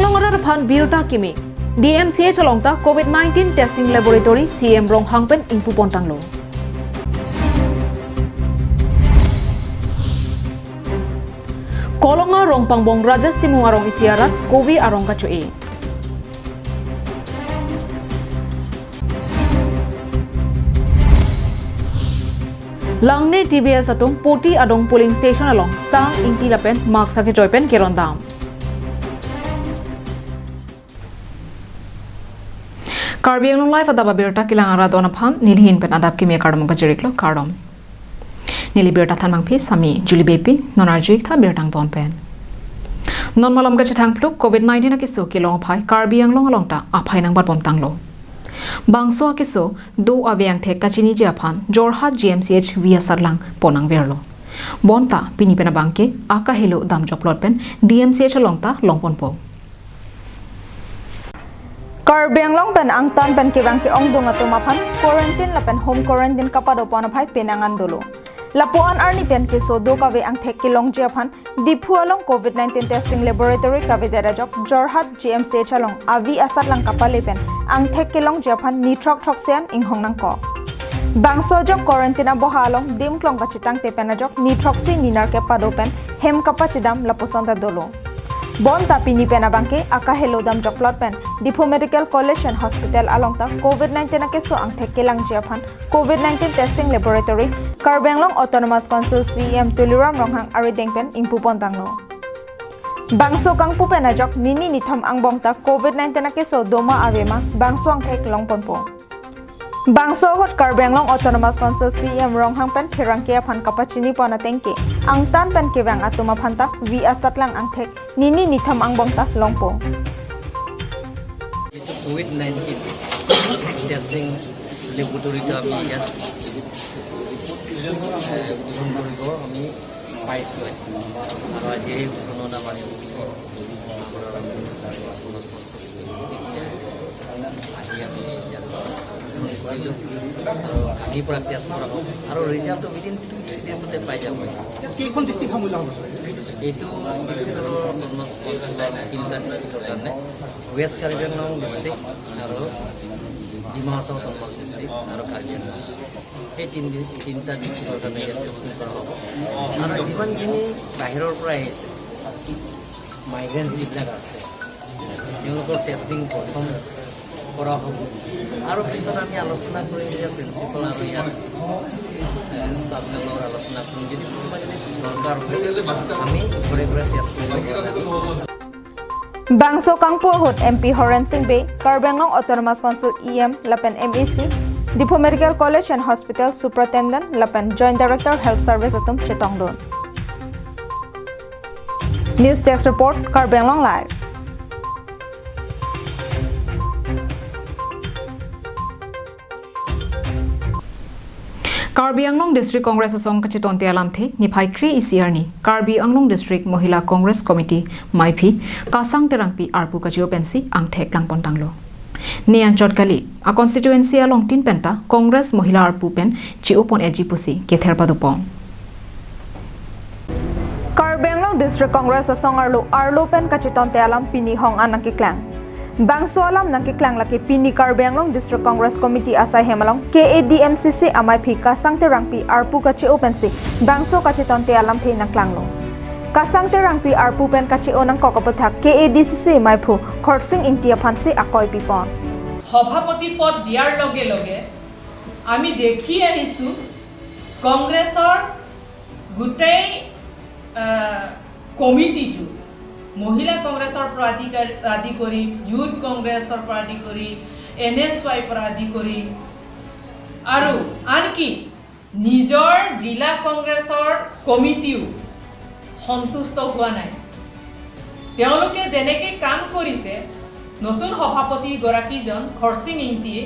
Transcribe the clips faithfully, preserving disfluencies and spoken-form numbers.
Tong arat aphan birta kimi. D M C H along ta COVID nineteen testing laboratory C M Ronghang pen ingpupontanglo. Kolonga Rongpangbong Rajesh Timung arong isi arat kove arong kacho-e. Langne T V S atum Poti adong polling station along sang ingti lapen mask akejoi pen kerondam. Karbi Anglong Live adap abirta kelang arat don aphan nelihin pen adap kimi kardom pajiriklo, kardom. Neli birta thanmangpi Psami Julie Beypi, non arju-ik tha birta angton pen. Non malom kachethang phluk COVID nineteen akeso kelong aphai Karbi Anglong along ta aphai nangbatbomtanglo. Bangso akeso do ave angthek kachiniji aphan Jorhat G M C H V asatlang pon nangverlo. Bonta pini pen abangke akahelo damjokplot pen D M C H along ta longponpo. Karbi Anglong pen angtan pen kevang ke-ongdung atum aphan quarantine lapen home quarantine kapadopon aphai penang an dolo. Lapuan arni pen keso do kave angthek kelongji aphan Diphu along COVID nineteen testing laboratory kavedet ajok Jorhat G M C H along avi asatlang kapale pen angthek kelongji aphan nithrokthrok sian inghong nangkok. Bangso ajok quarantine aboha along dimklong kachetangte pen ajok nithroksi ninar kepado pen hem kapachedam lapuson ta dolo. Bonta pini pen abangke akahelo damjokplot pen Diphu Medical College and Hospital along ta COVID nineteen akeso angthek kelangji aphan COVID nineteen testing laboratory Karbi Anglong Autonomous Council C E M Tuliram Ronghang arideng pen ingpupontanglo. Bangso kangpu pen ajok nini nithom angbong ta COVID nineteen akeso doma avema bangso angthek longponpo. Bangso ahut Karbi Anglong Autonomous Council C E M Ronghang pen pherangke aphan kapachinipon atengke angtan pen kevang atum aphan ta vi asatlang angthek nini nithom angbong ta longpo. COVID nineteen testing laboratory টা আমি ইয়াত, এ, উদ্বোধন কৰিব। আমি পাইছোঁ আজি। আৰু আজি এই উদ্বোধনত আমাৰ এম পি, আমাৰ মিনিষ্টাৰ, আজি আমি ইয়াত উদ্বোধন কৰিলোঁ। আৰু কালিৰ পৰা টেষ্ট কৰা হ'ব। আৰু ৰিজাল্টটো উইদিন টু থ্ৰী ডেইজতে পাই যাব। ইয়াত কেইখন ডিষ্ট্ৰিক্ট সামৰি লোৱা হ'ব, ছাৰ? এইটো ছিক্স জেলাৰ অট'নমাছ কাউন্সিলৰ তিনিটা ডিষ্ট্ৰিক্টৰ কাৰণে। ৱেষ্ট কাৰ্বি আংলং ডিষ্ট্ৰিক্ট আৰু ডিমা হাছাও অট'নমাছ ডিষ্ট্ৰিক্ট আৰু কাৰ্বি আংলং, এই তিনি, তিনিটা ডিষ্ট্ৰিক্টৰ কাৰণে ইয়াত টেষ্টিং কৰা হ'ব। আৰু যিমানখিনি বাহিৰৰ পৰা আহিছে, মাইগ্ৰেণ্ট যিবিলাক আছে, তেওঁলোকৰ টেষ্টিং প্ৰথম কৰা হ'ব। আৰু পিছত আমি আলোচনা কৰিম যে প্ৰিন্সিপাল আৰু ইয়াৰ, এ, ষ্টাফবিলাকৰ লগত আলোচনা কৰিম। যদি কোনোবা যদি দৰকাৰ হয়, আমি ঘৰে ঘৰে টেষ্ট কৰিব পাৰিম। Bangso kangpu ahut M P Horen Sing Bey, Karbi Anglong Autonomous Council E M lapen M A C, Diphu Medical College and Hospital Superintendent lapen Joint Director Health Service atum chetongdun. News Desk Report, Karbi Anglong Live. Karbi Anglong District Congress asong kachetonte alamthe niphai kre-isi arni Karbi Anglong District Mohila Congress Committee maiphi Kasang Terangpi arpu kache-o pensi angthek langpontanglo. Ne anchot kali a constituency along tin penta Congress Mohila arpu pen che-opon-eji pusi kether padopon. Karbi Anglong District Congress asong arlo arlo pen kachetonte alam pini hong an nangkeklang. Bangso alam nangkeklang lake pini Karbi Anglong District Congress Committee asaihem along K A D M C C amaiphi Kasang Terangpi arpu kache-o pensi bangso kachetonte alamthe nangklanglo. Kasang Terangpi arpu pen kache-o nangkok aputhak K A D C C maiphu Khorsing Ingti aphansi akoi pipon. সভাপতি পদ দিয়াৰ লগে লগে আমি দেখি আহিছোঁ কংগ্ৰেছৰ গোটেই, আহ, কমিটিটো, মহিলা কংগ্ৰেছৰ পৰা আদি কৰি, আদি কৰি, ইউথ কংগ্ৰেছৰ পৰা আদি কৰি, এন এছ ৱাইৰ পৰা আদি কৰি আৰু আনকি নিজৰ জিলা কংগ্ৰেছৰ কমিটিও সন্তুষ্ট হোৱা নাই। তেওঁলোকে যেনেকে কাম কৰিছে, নতুন সভাপতিগৰাকীজন খৰচিং ইংতিয়ে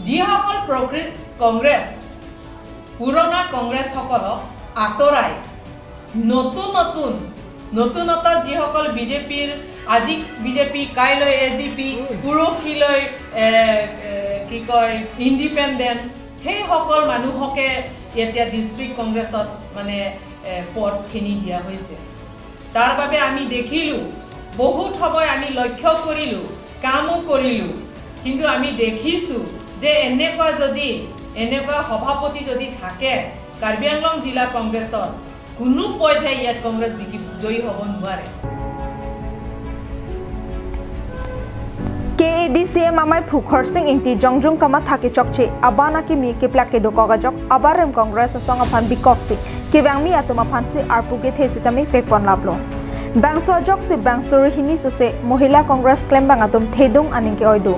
যিসকল প্ৰকৃত কংগ্ৰেছ, পুৰণা কংগ্ৰেছসকলক আঁতৰাই নতুন নতুন, নতুনতাত যিসকল বিজেপিৰ, আজি বিজেপি, কাইলৈ এ জি পি, পৰহিলৈ, এ, এ, কি কয়, ইণ্ডিপেণ্ডেণ্ট, সেইসকল মানুহকে এতিয়া ডিষ্ট্ৰিক্ট কংগ্ৰেছত মানে, এ, পদখিনি দিয়া হৈছে। তাৰ বাবে আমি দেখিলোঁ বহুত সময় আমি লক্ষ্য কৰিলো, কামো কৰিলো, কিন্তু আমি দেখিছো যে এনেকুৱা যদি, এনেকুৱা সভাপতি যদি থাকে কাৰ্বি আংলং জিলা কংগ্ৰেছত, কোনো পধ্যে ইয়াত কংগ্ৰেছ জিকি, জয়ী হ'ব নোৱাৰে। K A D C M amaiphu Khorsing Ingti jongjung kamatha kechokche, aban akimi keplak kedokok ajok, abarem Congress asong aphan bikoksi, kevangmi atum aphansi arpu kethe sitame pekpon laplo. Bangso ajoksi bangso ri hini sose Mohila Congress klembang atum thedung aning ke-oi do.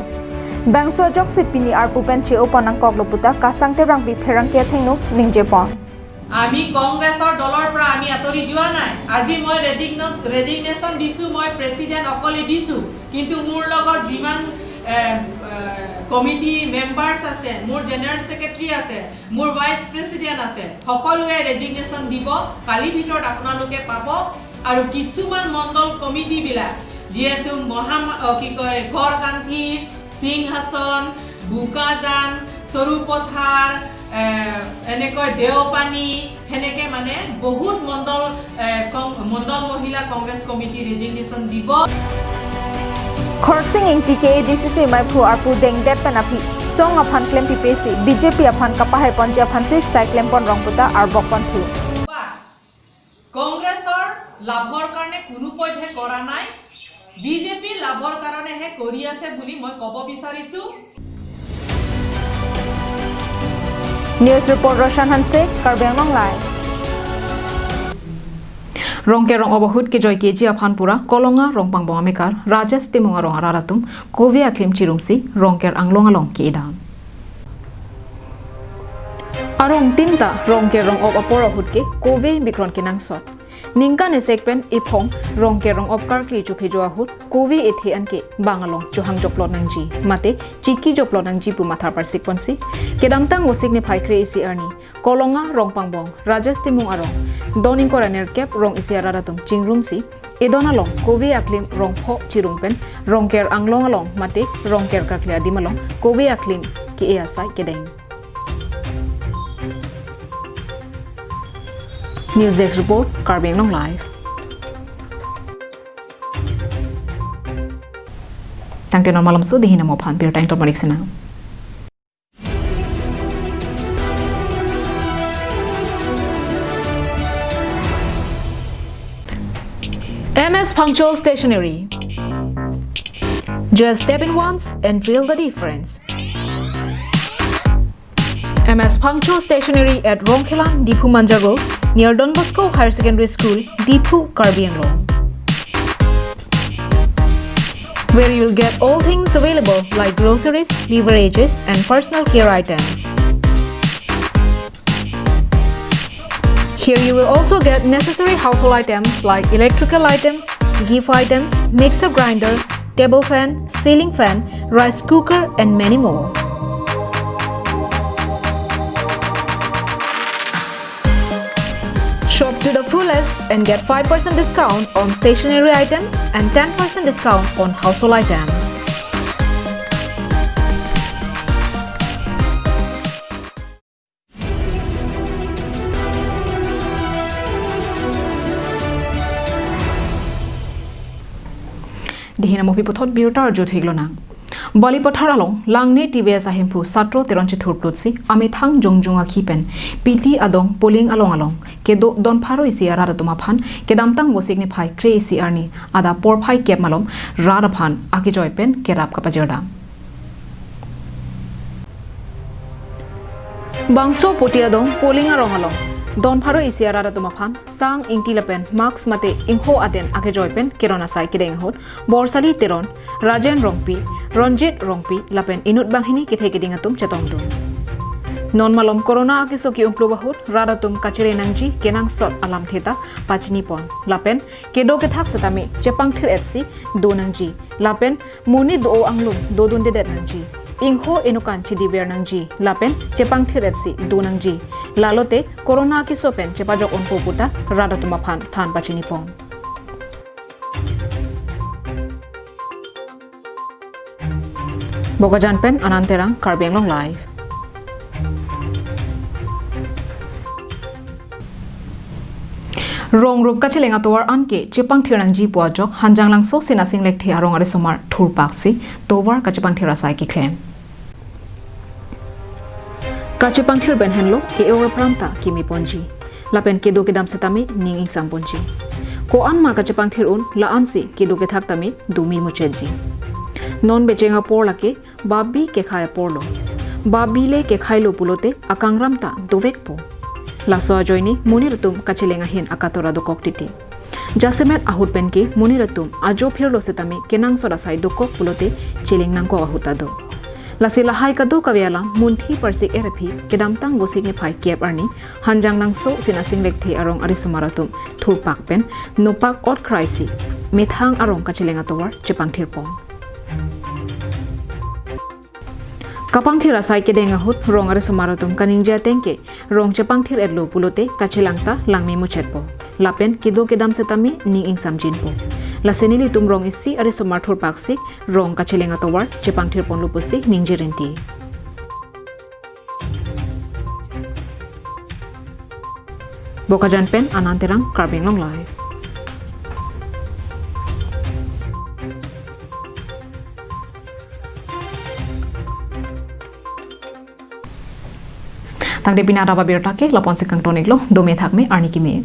Bangso ajoksi pini arpu pen che-opon nangkoklo puta Kasang Terangpi pherangke athengno ningjepon. আমি কংগ্ৰেছৰ দলৰ পৰা আমি আঁতৰি যোৱা নাই। আজি মই ৰেজিগনেছ-, ৰেজিগনেশ্যন দিছো, মই প্ৰেচিডেণ্ট অকলে দিছো, কিন্তু মোৰ লগত যিমান, এ, এ, কমিটি মেম্বাৰ্ছ আছে, মোৰ জেনেৰেল ছেক্ৰেটাৰী আছে, মোৰ ভাইচ প্ৰেচিডেণ্ট আছে, সকলোৱে ৰেজিগনেশ্যন দিব। কালিৰ ভিতৰত আপোনালোকে পাব। আৰু কিছুমান মণ্ডল কমিটিবিলাক যিহেতু মহামা-, অ, কি কয়, গড়কান্থি, সিংহাসন, বোকাজান, সৰুপথাৰ, এ, এনেকৈ দেওপানী, সেনেকে মানে বহুত মণ্ডল, এ, কং-, মণ্ডল মহিলা কংগ্ৰেছ কমিটি ৰেজিগনেশ্যন দিব। Khorsing Ingti K A D C C amaiphu arpu dengdet pen aphi song aphan klempipesi B J P aphan kapahaiponji aphansi sai klempon rong puta arbokponthu. কংগ্ৰেছৰ লাভৰ কাৰণে কোনো পধ্যে কৰা নাই, বিজেপিৰ লাভৰ কাৰণেহে কৰি আছে বুলি মই ক'ব বিচাৰিছো। News report Roshan Hanse, Karbi Anglong Live. Rongker rong-op ahut kejoi keji aphan pura Kolonga Rongpangbong amekar Rajesh Timung arong arat atum kove aklim chirungsi Rongker anglong along ke-edan. Arong tinta Rongker rong-op apor ahut ke kove bikron kenangsot. Ningkan esek pen ephong Rongker rong-op karkli chuphejo ahut kove ethe an ke bang along chohang joplot nangji mate chiki joplot nangji pu mathar parsikponsi kedamtang Vosik niphai kre-isi arni Kolonga Rongpangbong Rajesh Timung arong don ingkoi ra nerkep rong isi arat atum chingrumsi edon along kove aklim rongpho chirung pen Rongker anglong along mate Rongker karkli adim along kove aklim ke-e asai kedeng. News Desk Report, Karbi Anglong Live. Tangte non malomso dihina mo aphan birta ington manik sina. M S Phangcho Stationery. Just step in once and feel the difference. M S Phangcho Stationery at Rongkhelan, Diphu Manja Road, near Don Bosco Higher Secondary School, Diphu, Karbi Anglong, where you'll get all things available like groceries, beverages, and personal care items. Here you will also get necessary household items like electrical items, gift items, mixer grinder, table fan, ceiling fan, rice cooker, and many more. Shop to the fullest and get five percent discount on stationery items and ten percent discount on household items. Dihina mo pi puthot birta arju thik lonang. Balipathar along Langne T V S ahemphu Satro Teron chethurplutsi amethang jongjung akhi pen P T adong Poling along along kedo don pharo isi arat atum aphan kedamtang Vosik niphai kre-isi arni adap porphai kep malom rat aphan akejoi pen kerap kapajirda. Bangso Poti adong Poling arong along don pharo isi arat atum aphan sang ingti lapen mask mate ingho aden akejoi pen keron asai kedeng ahut Borsali Teron, Rajen Rongpi, Ronjit Rongpi lapen inut banghini kethe keding atum chetongdun. Non malom corona akeso ke-ungklup ahut rat atum kachere nangji kenangsot alamthe ta pachinipon lapen kedo kethak setame chepangthir-etsi do nangji lapen monit do-o anglum dodundedet nangji. Ingho enokan chidiver nangji lapen chepangthir-etsi do nangji. Lalote corona akeso pen chepajok unpo puta rat atum aphan than pachinipon. Bokajan pen Anand Terang, Karbi Anglong Live. Rong rup kacheleng atovar anke chepangthir nangji pu ajok Hanjanglangso Sinasing Lekthe arong arisomar thurpaksi tovar kachepangthir asai keklem. Kachepangthir pen henlo ke-ong apran ta keme ponji. Lapen kedo kedam setame ning ingsam ponji. Ko-an ma kachepangthir un la-ansi kedo kethak tame dome muchetji. Non becheng apor lake babi kekhai aporlo. Babi le kekhailo pulote akangram ta dovekpo. Laso ajoine monit atum kacheleng ahin akatora dokok titi. Jasemet ahut penke monit atum ajo phirlo setame kenangsot asai dokok pulote cheleng nangkok ahut ta do. Lasi lahai kadokave alam munthi parsik er aphi kedamtang Vosik niphai kep arni Hanjanglangso Sinasing Lekthe arong arisomar atum thurpak pen nopak ot kraisi methang arong kacheleng atovar chepangthirpon. Kapangthir asai kedeng ahut rong arisomar atum kaningje ateng ke rong chepangthir etlo pulote kachelang ta langme muchetpo. Lapen kedo kedam setame ning ingsamjinpo. Lasi nelitum rong isi arisomar thurpaksi rong kacheleng atovar chepangthirponlo pusi ningje rinti. Bokajan pen Anand Terang, Karbi Anglong Live. Tangte pini adap abirta ke lapu-ansi kangton-iklo, dome thakme arni keme.